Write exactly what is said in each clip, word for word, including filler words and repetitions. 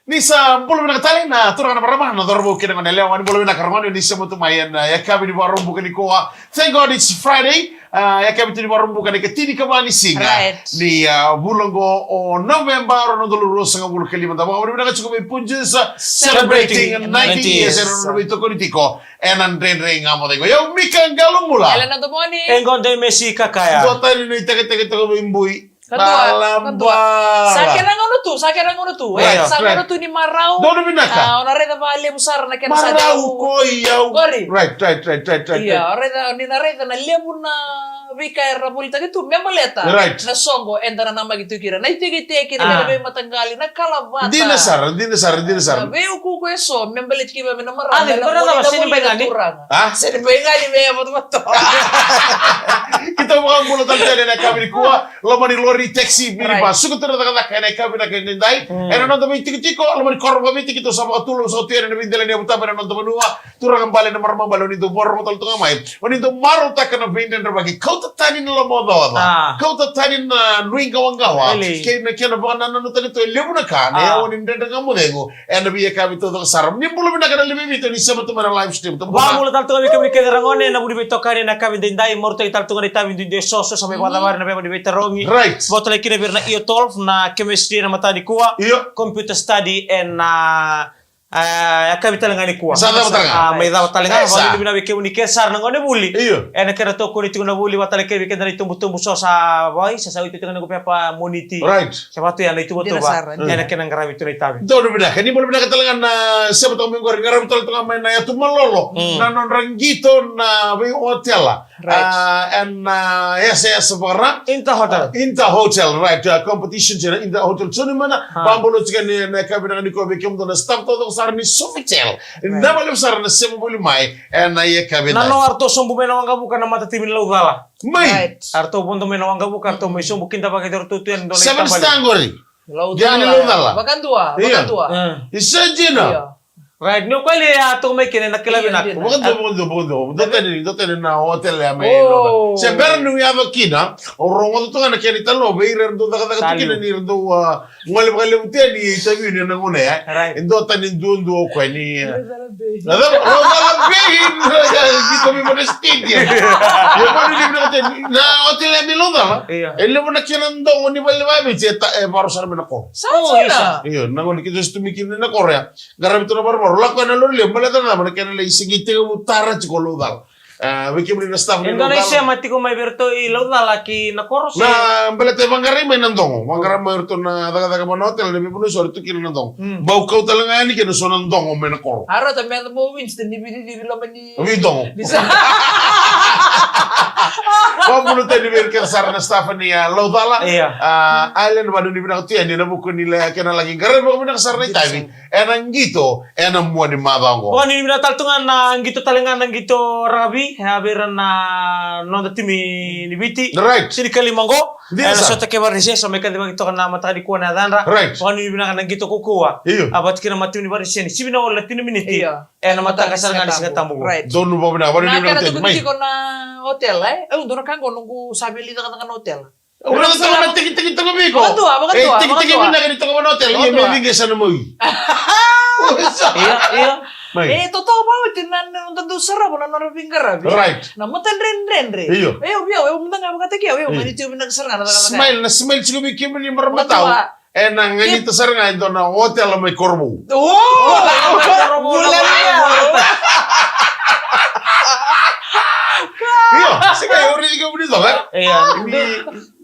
Ni sa bula vinaka tale na turaga na marama, na cauravou kei na gone yalewa, ni bula vinaka ragone, ni sa mutu mai ena yakavi ni Vakaraubuka nikua. Thank God it's Friday. Ah, yakavi tu ni Vakaraubuka na ikatinikava ni siga. Right. Ni, ah, vula qo o Noveba, rua na udolu ruasagavulu ka lima. Da vakavinavinaka tiko vei Punjas, celebrating ninety years. Ena nona veitokoni tiko ena Dredre Ga Mo Cegu. Io, Mika Qalobula. Elena Domoni. E qo Dei Mesi Kakaya. Dua tani na iteketeke toka vei Bui. Kadua, kadua. Sa kena gauna tu, sa kena gauna tu. Right, right. Sa gauna tu ni marau. Donu vinaka. Ah, o na raica vakalevu sara na kena sa marau ko i au. Qori. Right, right, right, right, right. Ia, o raica, ni na raica na levu na veika era volitaki tu me baleta. Right. Na soqo eda nanamaki tu kina. Na itekiteki, na veimataqali, na kalavata. Dina sara, dina sara, dina sara. Na veiukuuku eso me baleti kina me na marau. A, me na voli na voli na turaga. A? Seni veigali me ya votovoto. Keitou vakabula tale tale ena yakavi nikua. Loma ni lori, taxi, minibus. Right. Suka tu na cakacaka ena yakavi vinaka edaidai. Mm. Ena noda veitikotiko, loma ni koro vakaViti, keitou sa vakatulou, sa tu ena veidela ni yavutaba ena noda vanua. Turaga bale, na marama bale, o ni dau vakarorogo tale tu ga mai. O ni dau marautaka na veidredrevaki. Kauta tani na lomaocaoca. Ah. Kauta tani na nuiqawaqawa. Really? Kei na kena vakanananu tale tu e levu na ka. Na yawa ni Dredre Ga Mo Cegu. Ena veiyakavi taucoko sara. Ni bula vinaka na lewe i Viti, ni sema tu mai na live stream. Vakabula tale tu ga vei kemuni kece ragone, na vu ni veitokani ena yakavi edaidai, marautaki tale tu ga na itavi duidui eso, so sa mai vakacavari na veva ni veitarogi. Right. Vakatulaki kina vei ira na Year twelve, na chemistry ena mataka nikua. Io. Computer study ena, ah, ah, yakavi tale ga nikua. Sa cava tale ga. Ah, mai cava tale ga. E, sa. Vakavinavinaka vei kemuni kece sara na gone vuli. Io. Ena kena tokoni tiko na vuli, vakatulaki vei keda na itubutubu so sa vai, sa sa oi tu tiko na noqu pepa Moniti. Right. Sa vatu ya na ituvatuva. Dina sara. Ena kena qaravi tu na itavi. Donu vinaka, ni bula vinaka tale ga na sema toka mai qori, qaravi tale toka mai na yatu malolo. Mm. Na nodra qito na veiotela. Right. Ah, ena, ah, yasayasa vaka-Ra. Inter Hotel. Inter Hotel, right. Ah, competition tiko na Inter Hotel. So ni mana, ah, vakabula tiko ni na yakavi vinaka nikua vei kemudou na staff taucoko sara ni Sofitel. Right. Vinaka vakalevu sara na sema voli mai ena yakavi vinaka. Na noa eratou sobu mai na waqavuka na matatimi ni Laucala. Mai. Right. Eratou vodo mai na waqavuka, eratou mai sobu kidavaki eratou tu ena dua na itabali. Seven Star qori. Laucala. Diani Laucala. Vakadua, io, vakadua. Mm. Isa dina. Io. Right, ni o koya li a toka mai kina ena kila vinaka. Io, dina. Vakadua, vakadua, vakadua. Dua tani, dua tani na hotel ya mai Laucala. Se bera niu yaco kina, au rogoca toka na kena italanoa vei ira era dau cakacaka tu kina ni ra dau, ah, gole vakalevu tu yani i itavi ni ena gauna ya. Right. E dua tani duadua o koya ni, ah, Laucala Bay. Na cava? Laucala Bay, na cava? Qito mai vaka stadium. Ia, mani ni vinaka tani. Na hotel ya mai Laucala. Io. E levu na kena dogo ni vale vakaViti e ta-, e varo sara mai na koro. Sa dina. Io, na gauna keitou se tu mai kina na koro ya. Qaravi tu na varavara. Lako na lori levu, baleta na cava, na kena lai sigi tekivu tara tiko Laucala. Ah, vei kemuni na staff ni Laucala. E dua na isema tiko mai vei iratou i Laucala ki na koro se? Na baleta e vaqarai mai na dogo. Vaqarai mai iratou na cakacaka mai na hotel, na veivanua eso era tu kina na dogo. Mm. Bau kau tale ga yani kina so na dogo mai na koro. A rauta me yaco mo Winston ni vilivi loma ni, vei dogo. Ni sa. Vakabula tani vei ira kece sara na staff ni, ah, Laucala. Io. Ah, Island, vakanuinui vinaka tu yani ena vuku ni le-, kena laki qaravi vakavinaka sara na itavi. Ena qito, ena mua ni macawa oqo. Vakanuinui vinaka tale tu ga na qito tale ga na qito rakavi, e, vei ira na noda timi ni Viti. Right. Tinikalima oqo. Dina sara. Ena sota kei Varanise, so mai kacivaki toka na mataka nikua na yacadra. Right. Vakanuinui vinaka na qito kaukaua. Io. A vata kina na matatimi ni Varanise ni sivi na olu na tini na miniti. Io. Ena mataka sara ga ni Sigatabu. Right. Donu vakavinaka, vakanuinui vinaka tale. Na kena tukuni tiko na hotel, e? Au dua na ka qo noqu sa via lai cakacaka na hotel. Au raica toka na tikitiki toka vei iko. Vakadua, vakadua, e, tikitiki vakadua. Vinaka ni toka vana hotel, ia me viqe sa na maui. Ia, ia. Mai. E, totoka vakaoti na, na, na dau sarava na nodra veiqaravi. Right. Na matadredredre. Io. E, au via, au mada ga vakataki au, e, au mani tiko vinaka sara ga na cakacaka. Smile, na smile tiko vei kemuni marama tau. Vakadua. E na ganita sara ga e dua na hotel mai Korovou. O! Korovou, bula na ia. Io, sega, au raici kemuni toka, e? Io. Ni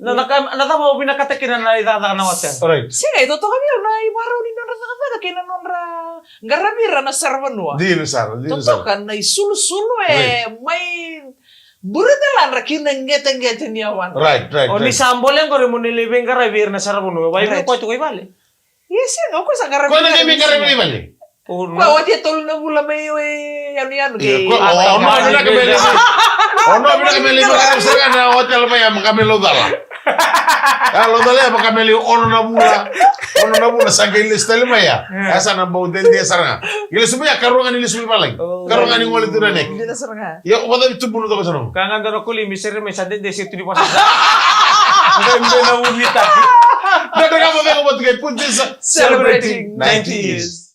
na, na ka, na cava o vinakata kina na icakacaka na hotel? Right. Sega, e totoka vei au na ivakarau ni nodra cakacaka kei na nodra qaravi ira na saravanua. Dina sara, dina sara. Totoka na isulusulu, e, right, mai Bure taladra ki na qeteqete ni yawadra. Right, right, right. O ni sa bole qori mo ni lai veiqaravi ira na saravanua. Vakaevei o koya tu ko i vale? Ia sega, o koya sa qaravi. Koya na qai veiqaravi i vale? Koya oti e tolu na vula mai yanuyanu kei. Ia, koya, o, o na vinaka me lai. O na vinaka me lai veiqaravi sara ga na hotel mai ya, me qai mai Laucala. A, Laucala ya, me qai mai lai ono na vula. Ono na vula sa qai lesu tale mai ya. E. A, sa na bau dede sara ga. Qai lesu mai ya, karua ga ni lesu mai valagi. O. Karua ga ni gole tu na neki. Dina sara ga. Ia, o vakacavi tubuna toka sa nomu? Ka ga dua na koli mi sere mai sa dede se tu ni vasa. Dede na unitaki. Dredre Ga Mo Cegu vata kei Punjas, celebrating ninety years.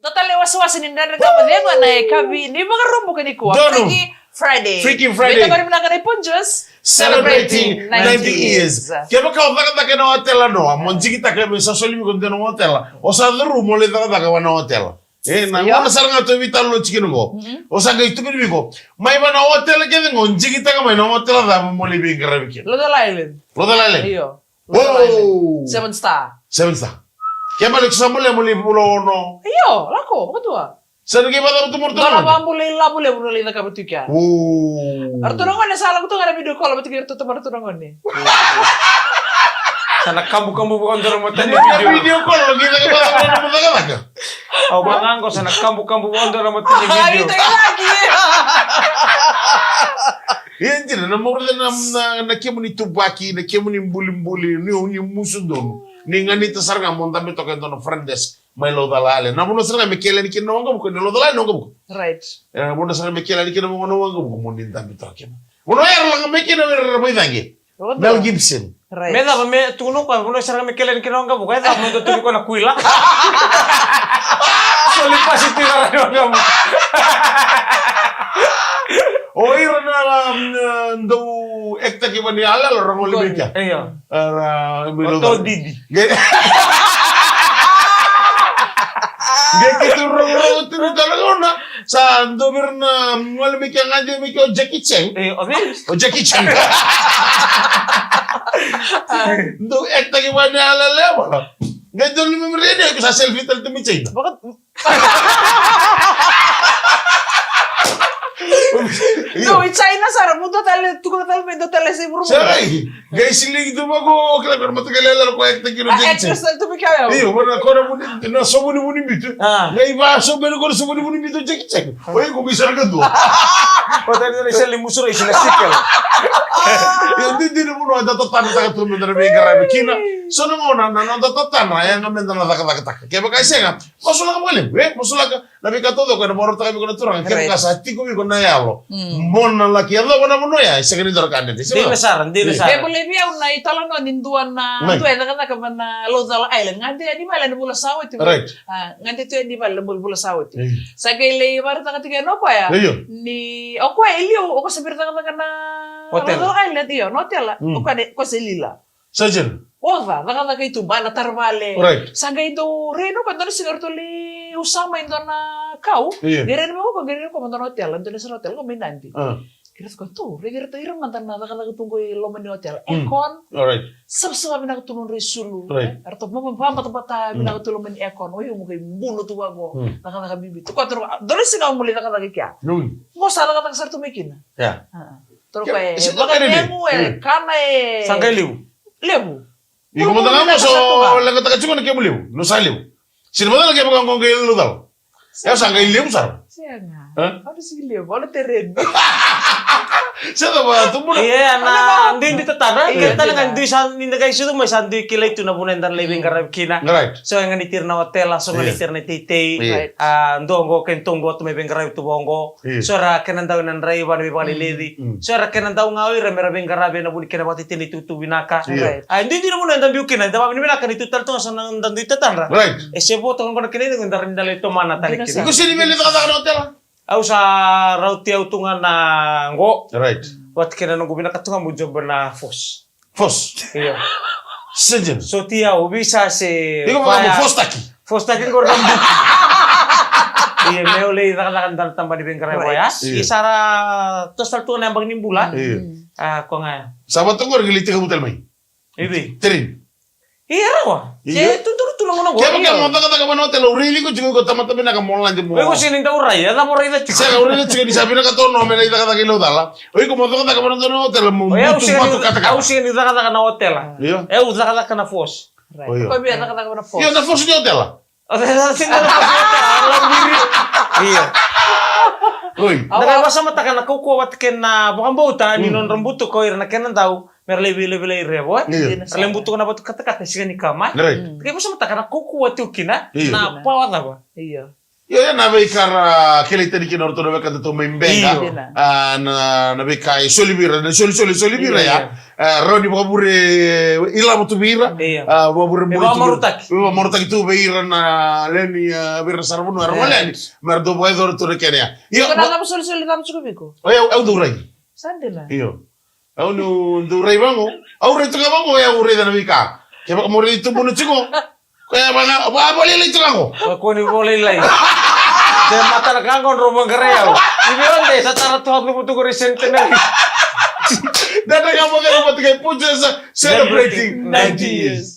Dua tale wasewase ni Dredre Ga Mo Cegu ena yakavi ni Vakaraubuka nikua. Donu. Freaky Friday. Freaky Friday. Vei taqori vinaka na iPunjas. Celebrating ninety years. Kevaka o cakacaka ena otela noa, mo digitaka me sa soli vei iko dua na otela. O sa curu mo lai cakacaka vua na otela. E, na gauna sara ga tou veitalanoa tiko kina qo. O sa qai tukuni vei iko. Mai vua na otela kece qo, digitaka mai na otela cava mo lai veiqaravi kina. Local Island. Local Island. Io. Wow! Seven star. Seven star. Ke bale ke sa bole mo lai vula ono. Io, lako, vakadua. Sa na qai vacava tu mo ratou na gone. Dua na vabula ilavo levu na lai cakava tu kea. Wow. Ratou na gone sa lako tu ga na video call vata kei ratou tamaratou na gone. Sa na kabukabu vakadua na mata ni video. Video call, qai cakava na mata cakacaka. Au vaqo sa na kabukabu vakadua na mata ni video. Ai, tai lagi. Ia dina, na mauri na, na, na kemuni tubaki, na kemuni bulibuli, ni, ni musu donu. Ni ganita sara ga mo dabe toka e dua na front desk mai Laucala Island. Na vanua sara ga me kele yani kina na waqavuka, ni Laucala Island na waqavuka. Right. E, na vanua sara ga me kele yani kina na waqavuka, mo ni dabe toka kina. Vanua era laga mai kina o ira era mai cagi. Mel Gibson. Right. Me cava me tukuna o koya, vanua sara ga me kele yani kina na waqavuka, e cava me dau tuvi koya na kuila. Soli pasi tu i ra na waqavuka. O ira na, um, dau act-taki vua na iyaloyalo ra gole mai kea. Io. Era, o Todidi. Qai, qai keitou rogorogo tu na tale gauna. Sa dua vei ira na gole mai kea, gade mai kea o Jackie Chan. E, o vei? O Jackie Chan. Dau act-taki vua na iyaloyalo. Qai dau lima mai radio, sa selfie tale tu mai China. Dou i China sara, mo dua tale, tukuna tale mai dua tale se vuruvuruga. Sara, qai siligi tu vaqo, kila ko na mataqali iyaloyalo ko act-taki kina o Jackie Chan. Actress tale tu mai kea. Io, vana ko na vuni, na sovo ni vunibitu. Qai va sovo ni, ko na sovo ni vunibitu o Jackie Chan. O iko qai sara ga dua. O tani na seli musurai sila sikel. Io, didi na vanua da tatadrataka tu me da na veiqaravi kina. So na gauna na noda tatadra, e yaga me da na cakacakataka. Kevaka e sega, masulaka vakalevu, e, masulaka. Na veika taucoko ena vakarautaka vei iko na Turaga, kevaka sa tiko vei iko na yalo. Mo na laki yacova na vanua ya, e sega ni dua na ka dede. Dina sara, dina sara. E volai vei au na italanoa ni dua na, dua e cakacaka vua na Laucala Island. Gade yani vale ena vula sa oti. Right. A, gade tu yani vale ena vula sa oti. Sa qai lai vakaraitaka tiko yani o koya. Io. Ni, o koya e liu, o koya sa bera cakacaka na Laucala Island, io, na otela. O koya, o koya se lila. Sa dina. Oca, cakacaka i tuba, na tara vale. Right. Sa qai dau rai na koya, dua na siga ratou lai usa mai dua na kau. Io. Qai rai na mai koya, qai rai na koya mai dua na otela, dua na sara otela, koya mai Nadi. A. Qai raica koya, tou, raici iratou, ira mada na cakacaka tu qo i loma ni otela. Aircon. All right. Savasava vinaka tu nodra isulu. Right. E, ratou vavabatabata vinaka tu loma ni aircon. O iko mo qai buno tu vaqo. Cakacaka bibi. Tu koya tu na, dua na siga mo lai cakacaka i kea. Mo sa cakacaka sara tu mai kina. Yeah. A. Toro koya e vakacegu, e kana, e sa qai levu. Levu. Iko mada ga mo so leqataka tiko na kemu levu, no sa levu. Sina mada na kemu ka qo qai levu cala. E sa qai levu sara. Sega. Au na sigi levu, au na tereni. Sega va tu muna. Ia na dui dui tatana, kena tale ga dui sa ni da qai sucu mai sa dui kilai tu na vuna eda na lai veiqaravi kina. Right. So e ganiti ira na otela, so ganiti ira na iteitei. A dua qo kena tou qo tu mai veiqaravi tu vaqo. Io. So era kena dau ena draiva na veivakaleleci. So era kena dau ga o ira me ra veiqaravi ena vu ni kena vakatetei na itukutuku vinaka. Io. Right. A, e duidui na vanua eda biu kina, eda vakavinavinaka ni tu tale tu ga so na da dui tatadra. Right. E se vo toka qo na kena icegu eda rawa ni da lai tomana tale kina. Iko sega ni via lai cakacaka na otela? Au sa rauti au tu ga na qo. Right. Vata kei na noqu vinaka tu ga meu job na force. Force. Io. Surgeon. Soti au visa se. Iko vaka mo force taki. Force taki qori na buki. Io, meu lai cakacaka na dua na tabana ni veiqaravi vaya. Io. Ia sa ra toso tale tu ga na yabaki ni bula. Io. A, ko ga. Sa vata qori qai lai tekivu tale mai. Ivi. Train. Io, rawa. Io. Se tuturu tu na gona qo. Kevaka mo cakacaka vana otela, au raici iko tiko iko tamata vinaka mo lade mo. Iko sega ni dau rai, a cava o raica tiko? Sega, au raica tiko ni sa vinaka tono me lai cakacaka i Laucala. O iko mo cakacaka vana dua na otela mo butu vatu katakata. Au sega ni cakacaka na otela. Io. Au cakacaka na force. Right. Io. Ko via cakacaka vana force. Io, na force ni otela. O cakacaka sega na force ni otela. Io. Oi. Da qai vasamataka na kaukauwa vata kei na vakabauta ni nodra butuka o ira na kena dau me ra lai vilavilai revo, e? Io. Ra lai butuka na vatu katakata e sega ni kama, e? Right. Da qai vasamataka na kaukauwa tiko kina na pawa cava. Io. Io, ia na veika ra kilai tani kina o ratou na wekadatou mai Beqa. Io. A, na, na veika e soli vei ira, na soli, soli, soli vei ira, io, ya. Io. A, rawa ni vakavure ilavo tu vei ira. Io. A, vakavure boli tu vei ira. Me vakamaruataki. Me vakamaruataki tu vei ira na lewe ni, a, vei ira na saravanua, era gole yani. Right. Me ra dau vakayacora tu na kena ya. Io, iko na cava solisoli cava tiko vei iko? O yau, au dau rai. Sa dina. Io. Au niu dau rai vaqo. Au rai tu ga vaqo, e au raica na veika. Kevaka mo rai tu buna tiko. Koya vaka, va, vakalailai tu ga qo. Koya ni vakalailai. De matana ka qo drau vaqarai au. I vei o de sa tara tu au tukutuku rai Centenary. Dredre Ga Mo Cegu vata kei Punjas, celebrating ninety years.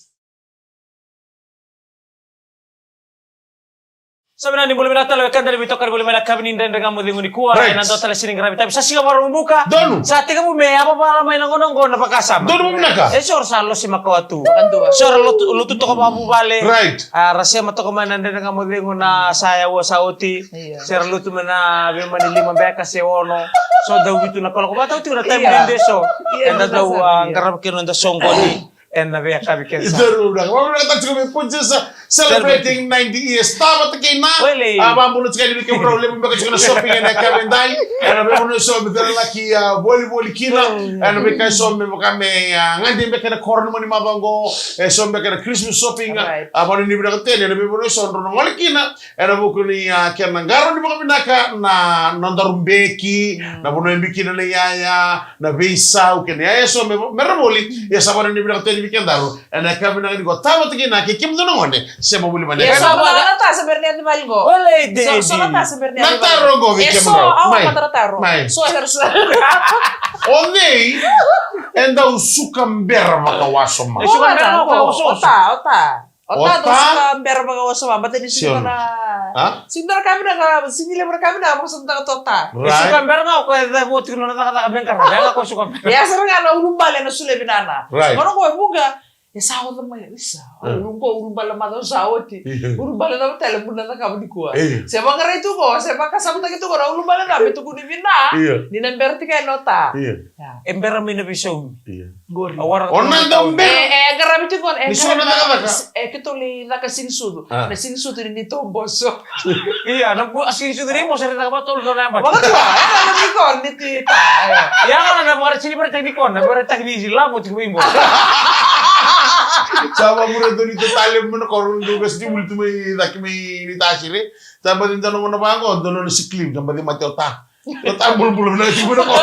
Sa vinaka ni bula vinaka tale wekada ni veitokani voli mai na yakavi ni Dredre Ga Mo Cegu nikua. Right. Ena dua tale siga ni qaravi tavi. Sa siga Vakaraubuka. Buka. Donu. Sa tekivu me yavavala mai na gauna oqo na vakasama. Donu mo vinaka. E so ra sa losi makawa tu. Vakadua. So ra lotu, lotu toka vakavuvale. Right. A, ra sema toka mai na Dredre Ga Mo Cegu na sa yawa sa oti. Io. Se ra lotu mai na veimama ni lima beka se ono. So dau vitu na kaloko. Vata oti na taimi, io, ni de so. Io, eda dau, a, io, qarava kina noda soqoni. Ena veiyakavi kece sara. Io, vinaka. Vakavinavinaka tiko vei Punjas, celebrating ninety years. Tavata kei na. Wele. A, vakabula tiko yani vei kemudrau, levu beka tiko na shopping ena yakavi edai. Ena veivanua eso, me cera laki, a, volivoli kina. Mm. Ena veika eso me vaka me, a, gade beka na Corona mai ni macawa oqo. Eso beka na Christmas shopping. Right. A, vakavinavinaka tale ena veivanua eso drau na gole kina. Ena vuku ni, a, kena qarauni vakavinaka na nodaru beki, mm, na vanua e bikina na iyaya, na veisau kei na iyaya eso me, me ra voli, ia sa vakavinavinaka tale vei kedaru. Ena yakavi vinaka nikua, tavata kei na kei kemudou na gone, sema voli mai na. Ia, so vaka na ta se bera ni yaco vale qo. Wele, de, so, so na ta se bera ni yaco vale. Na taro qo vei kemudrau. Mai. Mai. So, so. O cei e dau suka bera vakawasoma? E suka bera vakawasoma. O ta, o ta. O ta, o ta. Dau suka bera vakawasoma, baleta ni sega ni dua na, a? Sega ni dua na ka vinaka, sega ni levu na ka vinaka vakasamataka tu o ta. Right. E suka bera ga o koya e cava tiko na nona cakacaka me qara, ya ga o koya suka bera. E a sara ga na ulubale na solia vinaka. Right. Gauna qo e vuqa, e sa oca mai, isa, ulu qo, ulubale macawa sa oti. Io. Ulubale cava tale mo na cakava nikua. Io. Se vaqarai tu qo, se vakasamataki tu qo na ulubale cava me tukuni vinaka, io, ni na bera tiko yani o ta. Io. Ya. E bera mai na veisaumi. Io. Qori. O na dau bera. E, e, qaravi tiko, e, ni so na cakacaka. E, keitou lai caka siga ni sucu. A. Na siga ni sucu ni neitou boso. Ia, na bu-, a siga ni sucu ni boso, era caka vakatolu na yabaki. Vakatolu, e, na neitou, ni ti ta, e. Ia, na, na, vakara, sini vakaraitaki ni kona, vakaraitaki ni isi, lavo tiko vei boso. Sa vakavure tu ni tu tale mai na koro, ni tu vesi ni vuli tu mai cake mai ni tasire. Sa baci dua na gauna vaqo, dua na sick leave, sa baci mate o ta. O ta bulabula vinaka tiko mai na koro.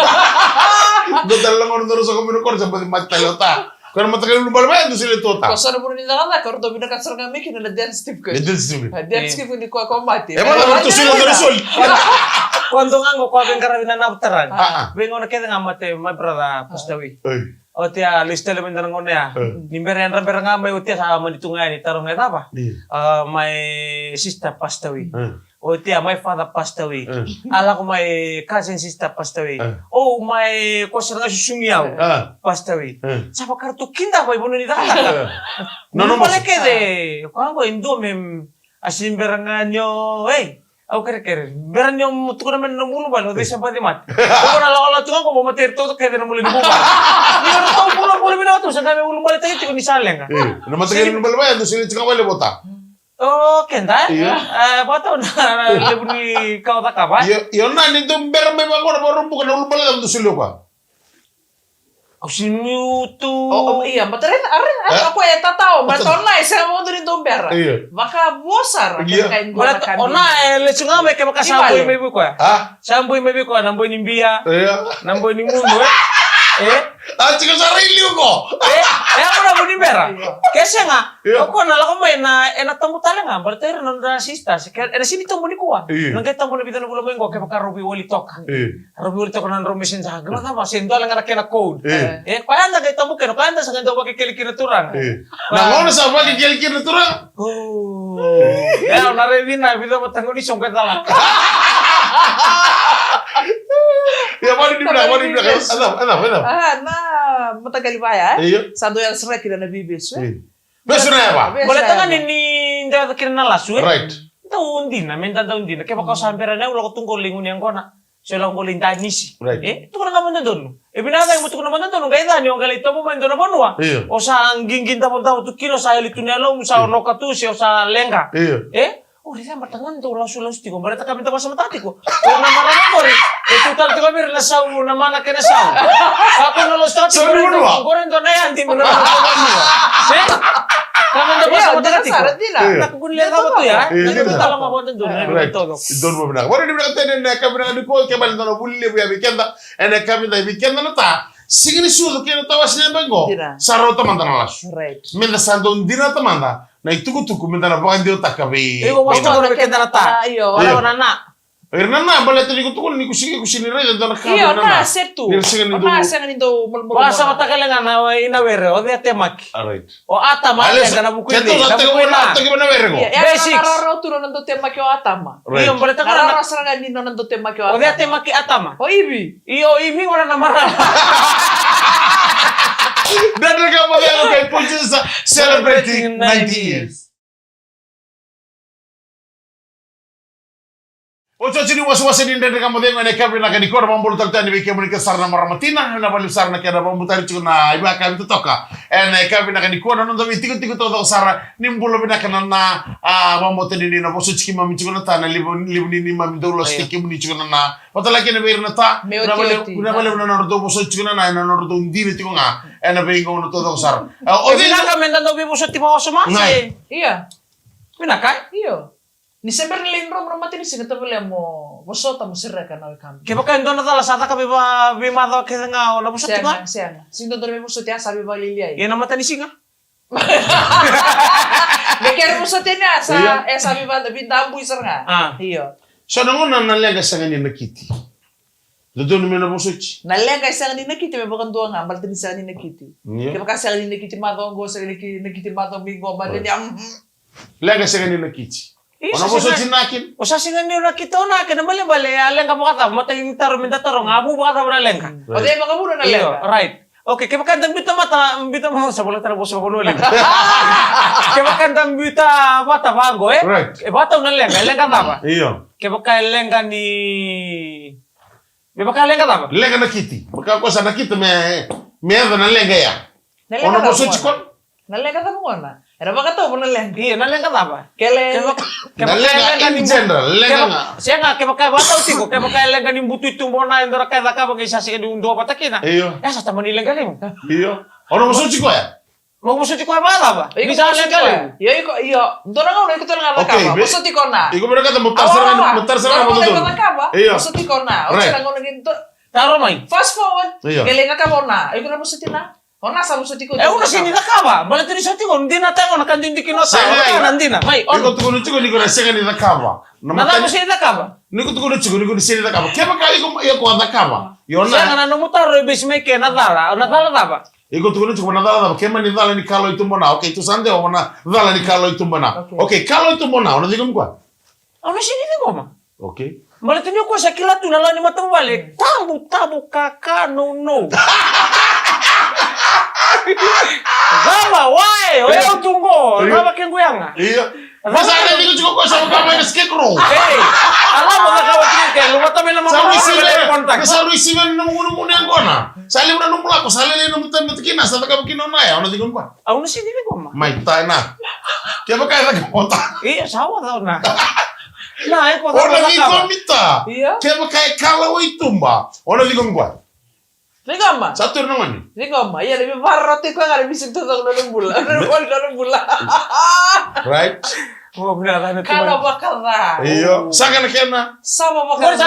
Dua tale na gauna dua na soqo mai na koro, sa baci mate tale o ta. Koya na mataqali ulubale vaya, dua solia tu o ta. Ko so na vanua ni cakacaka, o ratou vinakata sara ga mai kina na death certificate. Na death certificate. Na death certificate ni koya ko mate. E, vaka, o ratou solia, o ratou solia. Koya dua ga qo koya veiqaravi na Navutarani. A, a. Veigauna kece ga mate, my brother passed away. Ei. Oti a, lesu tale mai dua na gauna ya. E. Ni bera yadra bera ga mai oti a, sa mani tu ga yani, taroga e cava. Io. A, my sister passed away. E. Oti a, my father passed away. E. A lako, my cousin sister passed away. E. O, my, ko sara ga susugi au, e, passed away. E. Sa vakaratou kidava i vanua ni cakacaka. E. Ulubale kece. Koya qo e dua me, a, sini bera ga ni o, ei. Au kerekere. Bera ni o tukuna mai na nomu ulubale, o cei sa baci mate. O na lakolako tu ga qo, mo materi toto kece na bula ni vuvale. Ni o ratou bulabula vinaka tu, sa qai mai ulubaletaki tiko ni sa leqa. E, na mataqali ulubale vaya, dou solia tiko ga vale vota. O, keda, e? Io. E, vata na, na levu ni ka o cakava. Io, io, na ni dou bera mai vaqo na Vakaraubuka, na ulubale cava dou solia o koya? Au sini tu. O, o, ia, baleta raica, a, raica, e? A koya e tatao, baleta o na e sega vakadua ni dou bera. Io. Vakavo sara, io, kena ka e dua na ka. Baleta o na e lesu ga mai kevaka sa boi mai vei koya. A? Sa boi mai vei koya, na boi ni bia. Io. Na boi ni gudu, e? E? A, tiko sara i liu qo. E? E, au na vu ni bera. Io. Ke sega, io, o koya na lako mai na, ena tabu tale ga, baleta ira na nodra sisters, ke, ena sini tabu nikua. Io. Na qai tabu na vica na vula mai qo, kevaka rau veiwali toka. Io. Rau veiwali toka na drau messenger. Qai vacava se dua le ga na kena code. E. E, koya eda qai tabu kina, koya eda sa qai dau vakekeli kina na turaga. E. Na gauna sa vakekeli kina na turaga. O. E, au na raici na vica vata qo ni so qai cala. Ia, vani ni vinaka, vani ni vinaka. Ena, ena, ena. A, na mataqali vaya, e? Io. Sa dau yaco sara kina na veivesu, e? Io. Vesu na yava. Vesu na yava. Baleta ga ni, ni dau yaco kina na lasu, e? Right. Dau dina, me da dau dina. Kevaka o sa bera na, au lako tu qo lai gunu yaqona. Se lako qo lai danisi. Right. E, tukuna ga mo dodonu. E vinaka cake mo tukuna mo dodonu, qai ca ni o qai lai tovo mai dua na vanua. Io. O sa qiqi davodavo tu kina, o sa yali tu na yalomu, sa, io, onoka tu, se o sa leqa. Io. E? O raica baleta ga ni dau lasulasu tiko, baleta ka me da vakasamataka tiko. O na marama qori, e tu tale tiko vei ira na sau, na mana kei na sau. Ka ko na lasutaka tiko, qori e dua na yadi me na vanua. E? Ka me da vakasamataka tiko. Na kukuni le cava tu ya, e? Na kukuni tale ga vakadoudou, na kukuni taucoko. Donu vinaka. Vakanuinui vinaka tale na ka vinaka ni ko, ke bale donu vuli levu ya vei keda, ena ka vinaka vei keda na ta. Siga ni sucu kei na tawase ni yabaki qo. Sa rauta mada na lasu. Me da sa dau dina tamada. Na itukutuku me da na vakadewataka vei. Io, wasitaka vei keda na ta. Io. Io. Ira na na. Ira na na, baleta ni ko tukuna ni ko sega, ko sega ni raica e dua na ka. Io, na, na. Setu. Ni ra sega ni dau. Na sega ni dau malumalumu. Vakasamataka tale ga na, i na were, o cei a temaki? All right. O Atama, a leqa na vuku i nei, na vuku i na. Basics. Io, io, na rarawa tu nona dau temaki o Atama. Right. Io, baleta na rarawa sara ga ni nona dau temaki o Atama. O cei a temaki Atama? O Ivi. Io, Ivi, ora na marama. Dredre Ga Mo Cegu kei Pulsisa, celebrating ninety years. Otioti ni wasewase ni Dredre Ga Mo Cegu ena yakavi vinaka nikua, na vakabula tale tu yani vei kemuni kece sara na marama tina, na vakalevu sara na kena vakabutari tiko na ivakavitotaka. Ena yakavi vinaka nikua, na noda veitikotiko taucoko sara, ni bula vinaka na na, a, vakabauta ni na vosoti keimami tiko na ta, na levu, levu ni neimami dau lasutaki kemuni tiko na na, vata kei na vei ira na ta, na vakalevu, na vakalevu na nodratou vosoti tiko na na, na nodratou dina tiko ga ena veigauna taucoko sara. E, o vinaka me da dau veivosoti vakawasoma, se? Io. Vinaka, e? Io. Ni se bera ni lai dromu na matanisiga, tavale, mo vosota, mo sereka na wekamu. Kevaka e dua na cala sa caka vei va-, veimacawa kece ga, o na vosoti koya? Sega, sega. Sega ni dodonu me vosoti, a sa veivakalialiai. Ia na matanisiga? Me kere vosoti ni a sa, e sa veiva-, veidabui sara ga. A. Io. So na gauna na leqa sega ni nakiti. Dodonu me na vosoti. Na leqa e sega ni nakiti me vakadua ga, baleta ni sega ni nakiti. Io. Kevaka sega ni nakiti macawa qo, sega ni ki-, nakiti macawa mai qo, baleta ni a, mm. Leqa sega ni nakiti. Io, o na vosoti na kina. O sa sega ni nakita o na kina, balebale, a leqa vakacava, matai ni taro me da taroga, a vu vakacava na leqa. O cei vakavuna na leqa? Io, right. Okay, kevaka da biuta mata, biuta mata, sa voleka na vosa vakavanua leqa. Kevaka da biuta vata vaqo, e? Right. E vata na leqa, e leqa cava? Io. Kevaka e leqa ni Me vaka leqa cava? Leqa nakiti. Vaka ko sa nakita me, me yaco na leqa ya. Na leqa cava gona? O na vosoti koya? Na leqa cava gona? Era vakatauva na leqa. Io, na leqa cava? Kele. Kevaka, kevaka na leqa in general, leqa ga. Sega, kevaka e vakatau tiko, kevaka e leqa ni butu i tuba o na e dua na ka e cakava qai sa sega ni dua vata kina. Io. E sa tamani leqa levu. Io. O na vosoti koya? Mo vosoti koya vakacava? Ni sa leqa levu. Io, iko, io. Dua na gauna iko tale ga cakava. Vosoti ko na. Iko vinakata mo tara sara ga, mo tara sara ga vakadodonu. Io. Vosoti ko na. Right. Dua na gauna qai dua. Taro mai. Fast forward. Io. Qai lai cakava o na. Iko na vosoti na. O na sa vosoti ko. E, o na sega ni cakava. Baleta ni sa tiko dina tale ga o na ka didiki na ta. Sega. O na dina. Mai, o na. Iko tukuna tiko ni ko na sega ni cakava. Na cava sega ni cakava? Ni ko tukuna tiko ni ko ni sega ni cakava. Kevaka iko, iko a cakava. Io na. Sega, na nomu taro e base mai ke na cala. Na cala cava? Iko tukuna tiko na cala cava, keimami cala ni kalo i tuba na. Okay, tu sa dewa na cala ni kalo i tuba na. Okay. Okay, kalo i tuba na, o na ciqomi koya? Au na sega ni ciqoma. Okay. Baleta ni o koya sa kila tu na lawa ni matavuvale. Tabu, tabu, kaka, no, no. Cava, why? O yau tu qo, cava kequ yaga? Io. Sa na tiko tiko ko sa vaka mai na scarecrow. Ei, a lavo cakava tiko ke, luvata mai na mama. Sa rui sivi na, sa rui sivi na nomu gunugunu yaqona. Sa levu na nomu lako, sa lele na nomu tabi matakina, sa cakava kina o na ya, o na ciqomi koya? Au na sega ni ciqoma. Mai, ta na. Kevaka e cakava o ta. Io, sa oca o na. Na, e ko cakava. O na ciqomi ta. Io. Kevaka e kalawa i tuba, o na ciqomi koya? Ciqoma. Sa tu na gone. Ciqoma. Ia, na veivakaroti koya ga na misi tu na nona bula. Na nona bula. Right? Kala vakaca. Io. Saka na kena. Sava vakaca.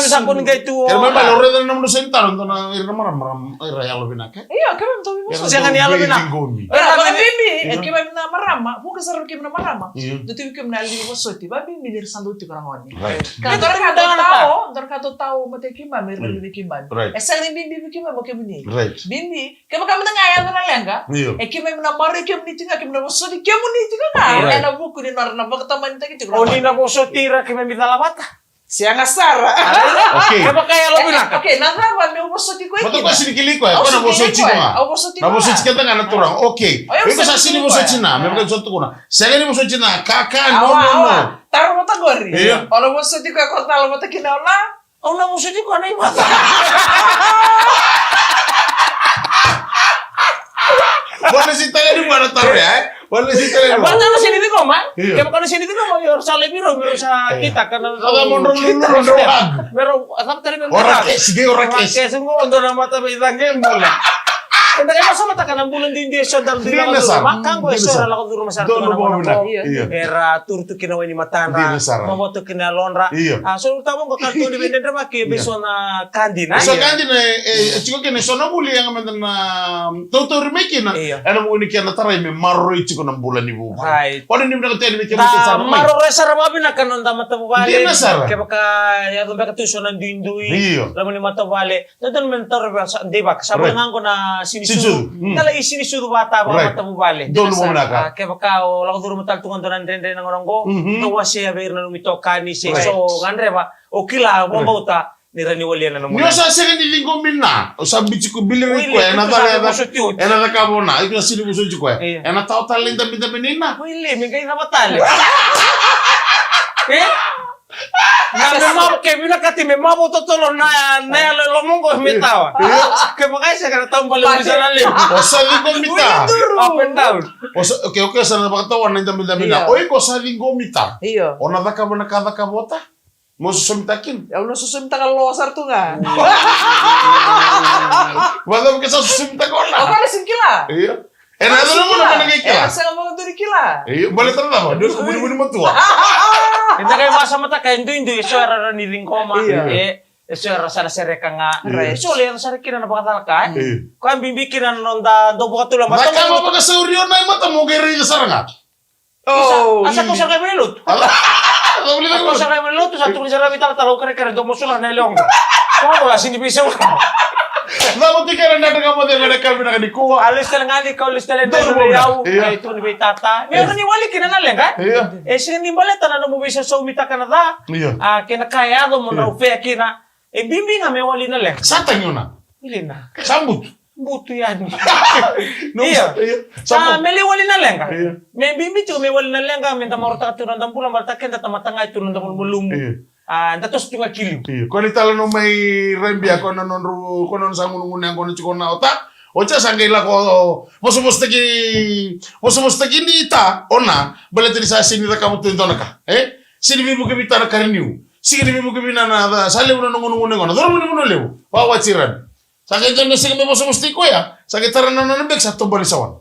Kena mai bale, o raica na nomu seni taro, dua na ira na marama, ira yalo vinaka. Io, keimami tu vei vosoti. Sega ni yalo vinaka. Vakabibi, e keimami na marama, vuqa sara keimami na marama. Io. Dua tu vei keimami na yalo ni vosoti. Vakabibi ni ra sa dau tiko na gone. Right. Ka dua na ka dau tao, dua na ka dau tao, mate keimami, ira na vei keimami. Right. E sega ni bibi vei keimami o kemuni. Right. Bibi, kevaka mada ga e yaco na leqa. Io. E keimami na maroroi kemuni tiko ga, keimami na vosoti kemuni tiko ga. Right. Ena vuku ni nodra na vakatamanitaki tiko. O ni na vosoti ira keimami cala vata. Sega sara. Okay. Kevaka e yalo vinaka. Okay, na cava meu vosoti koya kina? Mata koya sini kili koya, koya na vosoti koya. Au vosoti koya. Na vosoti keda ga na turaga. Okay. Iko sa sini vosoti na, me vaka sa tukuna. Sega ni vosoti na, kaka, no, no, no. Taro vata qori. Io. O na vosoti koya ko cala vata kina o na? Au na vosoti koya na ivata. Vosoti tale ni vua na taro ya, e? Baleta na sega ni ciqoma. Io. Kevaka na sega ni ciqoma, io, sa laivi rau, me rau sa kitaka na. Sa da mo drau lulu, drau hug. Me rau, a cava tale me. Ora kesi, kei ora kesi. Ora kesi, qo dua na mata vei caqe bula. Eda qai vasamataka na bula duidui eso daru dui lako curu. Maka qo eso era lako curu ma sara tu na gona qo. Io. Era turu tu kina wai ni matadra. Mavoto kina yalodra. Io. A, so tava qo kartoni veidredrevaki, e vei so na ka dina. So ka dina, e, e, tiko kina, so na vuli yaga meda na tautauri mai kina. Io. Ena vuku ni kena tarai me maroroi tiko na bula ni vuvale. Right. Vale ni vinaka tena me kemuni sara mai. Maroroi sara vakavinaka na noda matavuvale. Dina sara. Kevaka yaco beka tu so na duidui. Io. Loma ni matavuvale. Dodonu me na taura vei sa deivaka. Sa vaka ga qo na sinisucu. Sinisucu. Mm. Tala i sinisucu vata vakamatavuvale. Donu mo vinaka. A, kevaka o lako curu matala tu ga dua na dredre na gauna qo. Mhm. Dau wasea vei ira na nomu itokani se so gadreva. O kila, vakabauta. Ni rawa ni walia na nomu. Ni o sa sega ni ciqomi na, o sa biuti ko bili vei koya, ena caka, ena caka vona, iko na sini vosoti koya. Io. Ena tawa tale dabedabe ni na. Oi le, me qai cava tale. E? Na me mavo, ke vinakati me mavo totolo na, na yalo e loma qo me tawa. Io. Kevaka e sega na taubale uli sa na levu. O sa ciqomi ta. Up and down. O sa, okay, okay, sa na vakatawa na dabedabe na. Io. O iko sa ciqomi ta. Io. O na cakava na ka cakava o ta. Mo sosomitaka kina. Au na sosomitaka lo sara tu ga. Vacava ke sa sosomitaka o na? O koya na sega ni kila. Io. Ena yaco na gauna me na qai kila. Ena sega vakadua ni kila. Io, baleta na cava? Dua sa vunivuni matua. Eda qai vasamataka e duidui, e so era rawa ni ciqoma. Io. E, e so era sa na sereka ga. Right. So le yaco sara kina na vakacalaka, e? Io. Koya bibi kina na noda dau vakatulama. Cakava vakasauri o na i mata mo qai raica sara ga. Oh, a sa kau sara ga i valenilotu. A sa kau sara ga i valenilotu, sa tukuni sara ga vei talatala, au kerekere, dou mo sula na yalewa qo. Koya qo a sega ni veisaura. Na mo tikera na dredre ga mo cegu ena yakavi vinaka nikua. A lesu tale ga ni kau lesu tale na yau. Io. E tukuni vei tata. Me rawa ni wali kina na leqa. Io. E sega ni baleta na nomu veisosoumitaka na ca. Io. A kena ka e yaco mo drau fea kina. E bibi ga me wali na leqa. Sa tagi o na. Ilina. Sa butu. Butu yani. Io. Io. Sa me lai wali na leqa. Io. Me bibi tiko me wali na leqa, me da marautaka tu na noda bula, baleta keda tamata ga e tu na noda malumalumu. Io. A, da toso tu ga ki liu. Io. Ko ni tala no mai Rebia, ko na nodru, ko na nodru sa gunugunu yaqona tiko na ota. Oti sa qai lako vosavosataki, vosavosataki ni ta, o na, baleta ni sa sega ni cakava tu e dua na ka. E? Sega ni veivuke vei ta na ka ni niu. Sega ni veivuke vei na, na, sa levu na gunugunu yaqona. Coro vuni vanua levu. Vawati Rebia. Sa qai dua na sega me vosavosataki koya. Sa qai tara na nona beki sa tobali sa wana.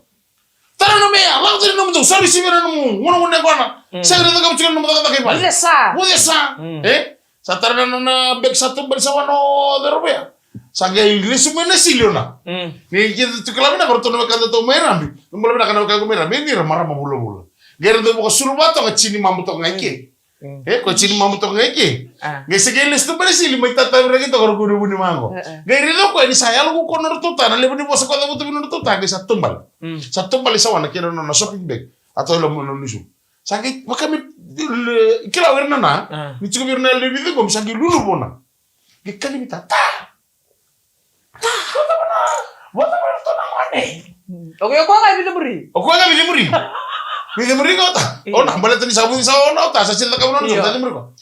Tara na meya, lako tani na nomu dau, sa risivi na nomu gunugunu yaqona. Mm. Sega ni cakava tiko na nomu cakacaka i vale. Vucesa. Vucesa. Mm. E? Sa tara na nona beki sa tobali sa wana o Cerovoya. Sa qai lesu mai na sili o na. Mm. Ni kila tu kila vinaka ratou na wekada tou mai Rabi. Na bula vinaka na wekada mai Rabi. Ni ra marama vulavula. Qai ra dau vakasulu vatoka tini mabu toka ga i ke. Mm. E, ko tini mabu toka ga i ke. A. Qai se qai lesu tu mai na sili mai tataviraki toka ra kune vuni mago. E, e. Qai raica o koya ni sa yalo ku ko nodratou ta, na levu ni vosa ko cavuta vei nodratou ta, qai sa tobali. Mm. Sa tobali sa wana kei na nona shopping bag. A tau loma nona nisu. Sa qai vaka me, kila o ira na na, a, ni tiko vei ira na yalo ni vica qo, me sa qai luluvu o na. Qai kalivi ta, ta. Ta, vata vata vata na gone. O koya, o koya ga e vica muri. O koya ga e vica muri. Vica muri ga o ta. Io. O na baleta ni sa vuci sa o na o ta, sa sila ka vuna o na, io, sa vica muri ko.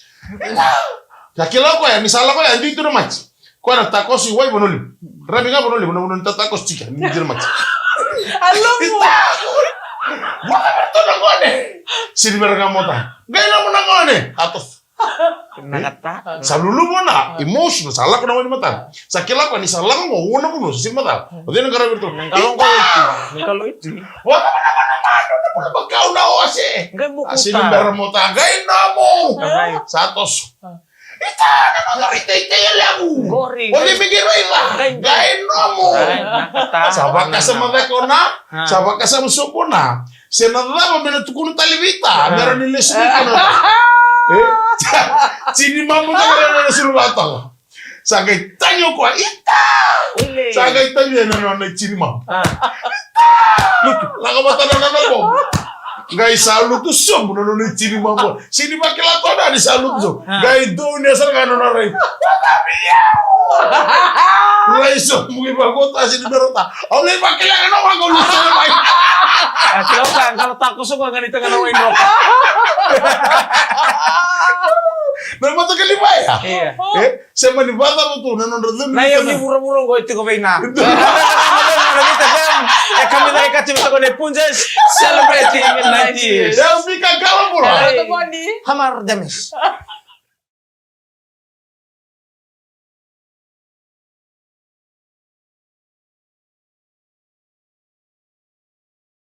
Sa kila o koya ni sa lako ya, dui tu na mati. Koya na takoso i wai vanua levu. Rabi ga vanua levu, na vanua ni tatakoso tiko, ni dui tu na mati. Alomu. Vata vata na gone. Sini mera ga mo ta. Qai na mo na gone. Atos. Vinaka ta. Sa luluvu na, emotional, sa lako na wai ni matana. Sa kila ko ni sa lako qo, ua na vanua, sa sili matana. O cei na qaravi iratou? Na qalo qo iti. Na qalo iti. Ua na vanua, na manu, na bula, bakau na ose. Qai muku ta. A sili bera mo ta, qai nomu. Qai. Sa toso. Ita, na nomu iteitei e levu. Qori. O cei me qai raica? Qai. Qai nomu. Qai, vinaka ta. Sa vakasama cake o na. A. Sa vakasama sobu o na. Se na cava me na tukuna tale vei ta, a, me rawa ni lesu mai kina o ta. E? Tini mabu ta me rawa ni lesu mai kina o ta. Sa qai tagi o koya, ita! Ule. Sa qai tagi ena nona tini mabu. A. Ita! Lutu. Lako vata na nona bobo. Qai sa lutu sobu na nona tini mabu. Sini vakila toka ni sa lutu sobu. A. Qai donuya sara ga nona rai. Rai sobu qai vakota sini bera o ta. Au lai vakila ga na waqa au lai sele mai. A, kila o ka, qalo takoso ko ga ni taga na wai droka. Na mataqali vaya. Io. E, se mani vacava tu na nodra curu. Na iyau ni vuravura qo e tiko vei na. Na Mista F M, e kamida e kati me toko ne Punjas, celebrating ninety years. Dau fika kala bula. Ora Tomoni. Hamar Demis.